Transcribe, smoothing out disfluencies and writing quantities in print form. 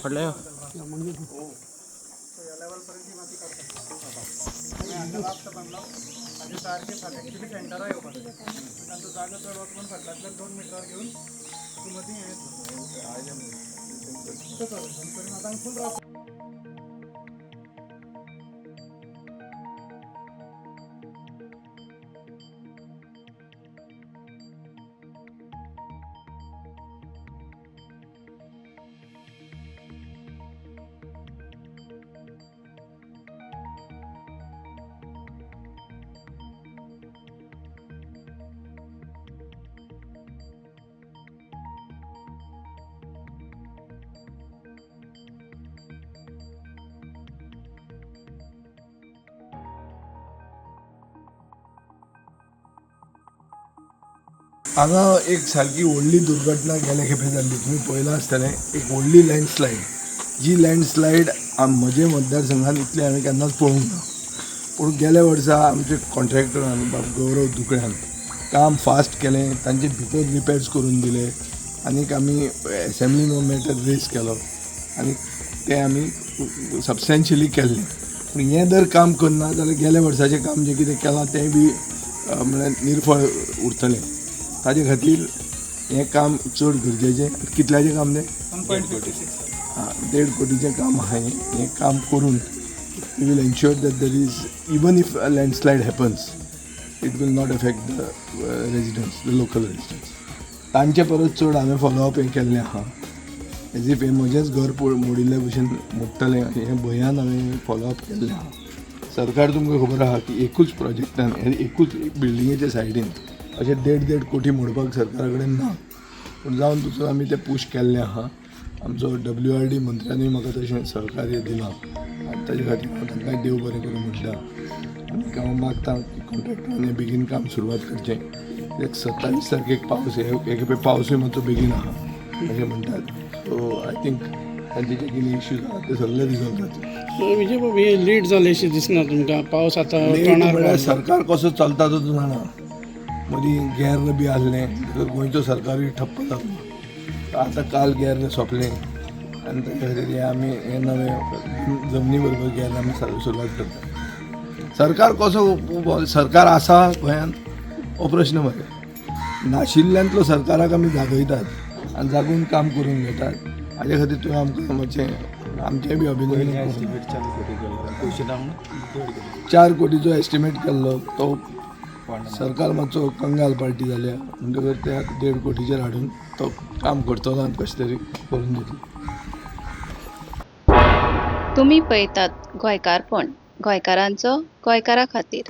फाटल्या यो. सो ह्या लेवल पर्यंत ती माती काडटा. आतां लास्ट बांदलो आनी सारकें एक्चुली सेंटरा येवपाक जाय. तांचो जागो चड वचून फाटल्यांतल्यान 2 मिटरार घेवन तूं मदीं हें येतलो. करून आतां फूल रफ. हांगा एक सारकी व्हडली दुर्घटना गेले खेपे जाल्ली, तुमी पळयलां आसतलें. एक व्हडली लँडस्लायड, जी लँडस्लायड म्हजे मतदारसंघात इतली हांवें केन्नाच पळोवंक ना. पूण गेल्या वर्सा आमचे कॉन्ट्रॅक्टरान, बाब गौरव दुकळ्यान काम फास्ट केलें. तांचे भितर रिपेर्स करून दिले आनीक आमी एसेंब्लीन हो मॅटर रेज केलो आनी तें आमी सबस्टेन्शियली केल्लें. पूण हें जर काम करना जाल्यार गेल्या वर्साचें काम जें कितें केलां तें बी म्हळ्यार निर्फळ उरतलें. ताजे खातीर हें काम चड गरजेचें. कितल्याचें काम तें? 1.56. आं, 1.5 कोटीचें काम आहा हें. हें काम करून we will ensure that there is, even if a landslide happens, it will not affect the residents, the local residents. तांचे परस चड हांवें फॉलोअप हें केल्लें आहा. एज if हें म्हजेंच घर मोडिल्ले भशेन मोडटलें हें भंयान हांवें फॉलोअप केल्लें आहा. सरकार तुमकां खबर आहा की एकूच प्रोजेक्टान, एकूच बिल्डिंगेच्या सायडीन अशें देड देड कोटी मोडपाक सरकारा कडेन ना. पूण जावन तसो आमी तें पूश केल्लें आहा. आमचो डब्ल्यू आर डी मंत्र्यानूय म्हाका तशें सहकार्य दिलां आनी ताजे खातीर हांव तांकांय देव बरें करूं म्हणटा. आनी हांव मागता की कॉन्ट्रॅक्टरांनी बेगीन काम सुरवात करचें, कित्याक 27 तारखेक पावस, हे खेपे पावसूय मातसो बेगीन आहा अशें म्हणटात. सो I think तांचे जे कितें इश्यूज आहा ते सगळे रिजॉल्व जातले. विजय बाबू, हे लेट जालेशें दिसना तुमकां? पावस आतां लेट तोंडार म्हळ्यार पावला. सरकार कसो चलता तो तूं जाणा. मदीं गेर्र बी आसलें तर गोंयचो सरकारूय ठप्प जालो. आतां काल गेर्र सोंपलें आनी ताच्या खातीर हें आमी हें नवें जमनी बरोबर गेर्र आमी सुरवात करता. सरकार कसो सरकार आसा गोंयांत हो प्रश्न मरे. नाशिल्ल्यांतलो सरकाराक आमी जागयतात आनी जागून काम करून घेतात. हाजे खातीर तुवें आमकां मातशें आमचेंय बी अभिनंदन करूं. 4 कोटीचो एस्टिमेट केल्लो तो सरकार मातसो कंगाल पार्टी जाल्या म्हणटकर ते आतां 1.5 कोटीचेर हाडून तो काम करतलो आनी कशें तरी करून दितलो. तुमी पळयतात गोंयकारपण, गोंयकारांचो गोंयकारा खातीर.